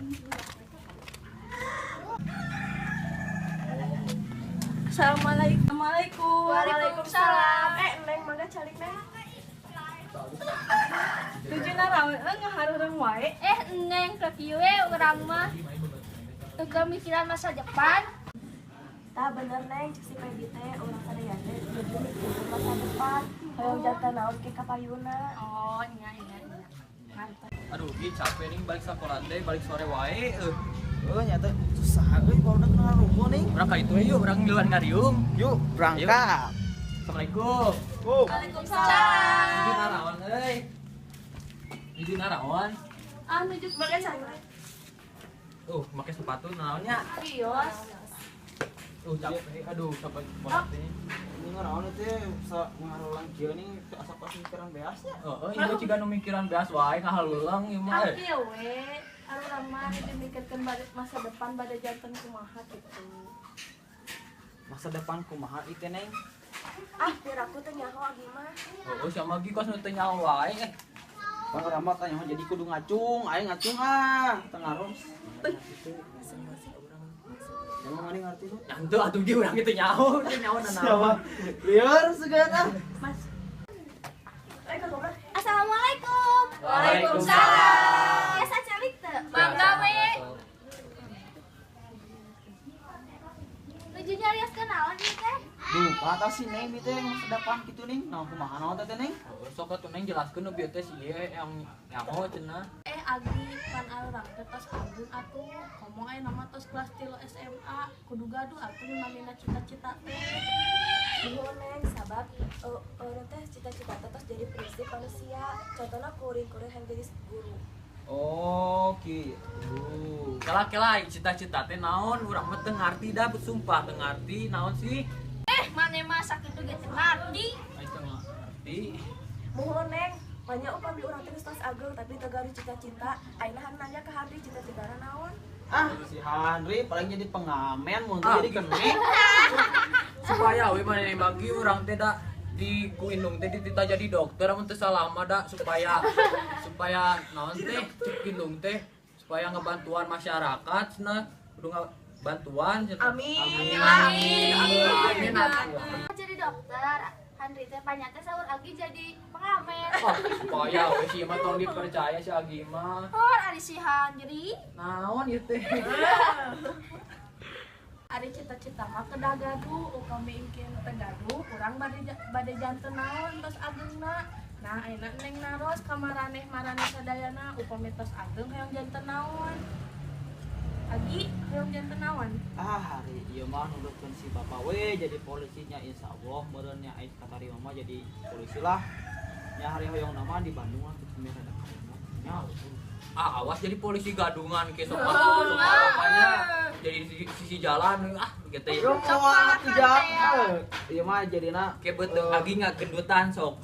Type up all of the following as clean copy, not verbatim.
Assalamualaikum. Assalamualaikum. Waalaikumsalam. Eh, Neng, mangga calik, Neng. Tujuh naraon euy ngahareureng wae. Eh, Neng, ke kieu we urang mah. Teu mikiran masa depan. Tah bener, Neng, cek si Pebi teh urang sadaya teh nuju mikirkeun masa depan. Hoyong janten naon ke kapayuna. Oh, iya iya iya. Mantap. Aduh, Gi, capek nih balik sekolah teh, balik sore wae. Eh, Oh, nyata susah euy barudak ngarumpul nih. Urang ka itu yuk, urang ngiluan ngariung. Yuk, berangkat. Assalamualaikum. Oh. Waalaikumsalam. Nuju naraon euy. Nuju naraon. Ah, nuju mangga calik. Make sepatu naonnya? Kios. Capek. Aduh, capek sekolah teh. Ini ngaraon teh bisa ngarulang kieu nih asa pas mikiran beasnya. Heeh, ieu ciga nu mikiran beas wae ngahalulang ieu mah. Ah, kieu we. Urang mah nuju mikirkeun masa depan bade janten kumaha gitu. Masa depan kumaha ieu teh, Neng? Ah, biar aku teh nyaho agi mah. Heeh, sama Gi kos nu teu nyaho wae. Eh. Bang Rama tanya jadi kudu ngacung, aing ngacung ah, tengaruh. Emang mana ngerti lu? Nyantu atuh Gi urang teu nyaho, teu nyaho nanaon. Siapa? Liar segala. Mas. Eh, kagak. Assalamualaikum. Waalaikumsalam. Biasa calik teu? Mangga we. Nuju nyarios kenalan ieu teh. Duh, kata si Neng ieu teh masa depan kitu Neng. Nah, kumaha naon teh Neng? Sok atuh Neng jelaskeun nu bieu teh si ieu yang nyaho cenah. Eh, Agi, pan urang teh tos ageung atuh. Ngomong aya nama tos kelas 3 SMA, kudu gaduh atuh namina cita-cita teh. Nuhun, Neng, sabab urang teh cita-cita teh tos jadi prinsip manusia. Contohna kuring-kuring hayang jadi guru. Oh, gitu. Kela-kela cita-cita teh naon urang mah teu ngarti da, sumpah teu ngarti naon sih. Eh, maneh mah sakitu ge teu ngarti. Aing teu ngarti. Muhun, Neng, banyak upami urang teh geus tos ageung tapi teu gaduh cita-cita. Ayeuna han nanya ke Handri cita-citana naon? Ah, si Handri paling jadi pengamen, mun Ah. jadi kenek. Supaya we maneh bagi urang teh da di ku indung teh ditita jadi dokter amun teu salah mah da supaya supaya naon teh cek indung teh supaya ngebantuan masyarakat cenah kudu ngabantuan cenah. Amin. Amin. Amin. Atuh. Jadi dokter, Handri teh panyata saur Agi jadi pengamen. Oh, supaya we si mah tong dipercaya si Agi mah. Oh, ari si Handri. Naon ieu teh? Ari cita-cita mah kedah gaduh, upami engke teu gaduh, urang bade janten naon tos ageungna. Nah, ayeuna Neng naros ka maraneh-maraneh sadayana upami tos ageung hoyong janten naon. Agi, hoyong janten naon? Ah, hari ieu mah nurutkeun si bapak we jadi polisinya insyaallah meureun nya aing katarima mah jadi polisi lah. Nya hari hoyong nama di Bandung lah kitu meh rada keren. Nya. Ah, awas jadi polisi gadungan ke sok masuk apanya jadi sisi jalan ah gitu ya. Yo moal atuh jang. Ieu mah jadina Ke betul agi nggak gendutan sok.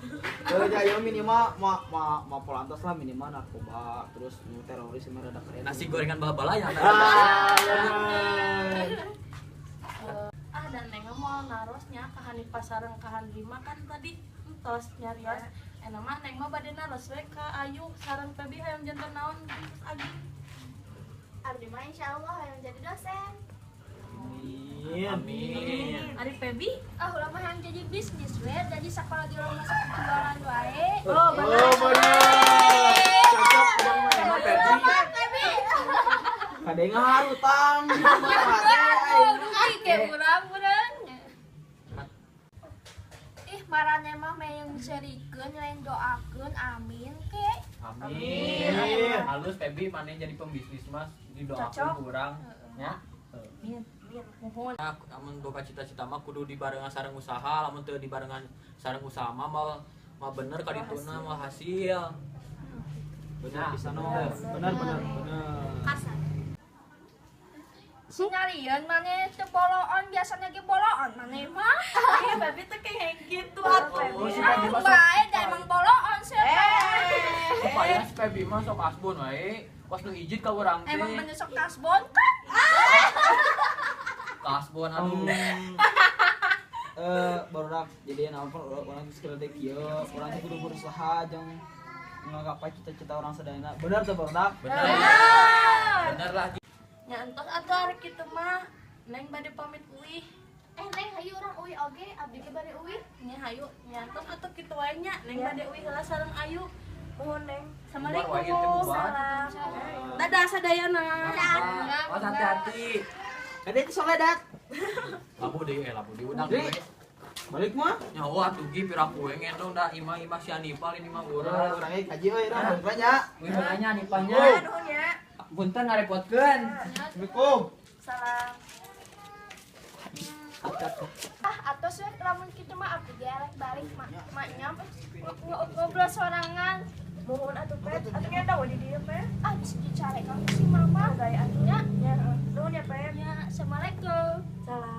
Ya ieu minimal ma ma ma polantas lah minimal narkoba terus nu teroris mah rada keren. Nasi gorengan bala-bala ya. Ah, bener. Ah, dan Neng mau narosnya ka Hanifah sareng ka Handri mah kan tadi entos nyarios. Enak mah Neng mah bade naros we ka Ayu sareng Pebi hayang janten naon terus Agi. Abdi mah insyaallah hayang jadi dosen. Amin. Amin. Ari Pebi? Ah, ulah mah hayang jadi bisnis we, jadi sakola di urang masuk jualan wae. Oh, bener. Oh, bener. Cocok urang mah emang Pebi. Pebi. Kadengar utang. Rugi ke urang urang. Ih, marane mah meyeng serikeun lain doakeun amin ke. Amin. Halus Pebi maneh jadi pembisnis mas didoakeun urang nya. Amin. Muhun. Ya, amun boga cita-cita mah kudu dibarengan sareng usaha, lamun teu dibarengan sareng usaha mah mah bener ka dituna mah hasil. Bener bisa no. Bener bener bener. Kasar. Sinyalieun maneh teu boloon biasanya ge boloon maneh mah. Iya, Pebi teh kayak gitu atuh Pebi. Oh, si Pebi mah sok Bae da emang boloon sih. supaya si Pebi mah sok asbun wae. Kos nu ijid ka urang teh. Emang bener sok kasbon kan? Kasbon aduh. Barudak jadi naon pun urang geus gede kieu, urang teh kudu berusaha jeung ngagapai cita-cita orang sadayana. Bener teh barudak? Bener. Bener Nya entos atuh ari kitu mah. Neng bade pamit uih. Eh Neng, hayu urang uih oge, abdi ge bade uih. Nya hayu, nya entos atuh kitu wae nya. Neng bade uih heula sareng Ayu. Muhun Neng. Assalamualaikum. Salam. Dadah sadayana. Awas hati-hati. Kade itu soledat. Labu deui labu diundang Deui. deui. Balik mah. Nyawa atuh gi piraku we ngendong da imah-imah si Hanifah ini mah urang. Urang ge kaji euy, urang banyak. Wih, nanya Hanifahnya. Ya, nuhun ya. Punten ngarepotkeun. Assalamualaikum. Salam. Ah, atos we lamun kitu mah abdi ge arek balik maknya ngobrol sorangan. Muhun atuh Pet. Atuh ngendong we di dieu Pet. Ah, bisa dicarekan ku si mama. Gaya atuh. Ya. Ya, nuhun ya Pet. Ya, assalamualaikum. Salam.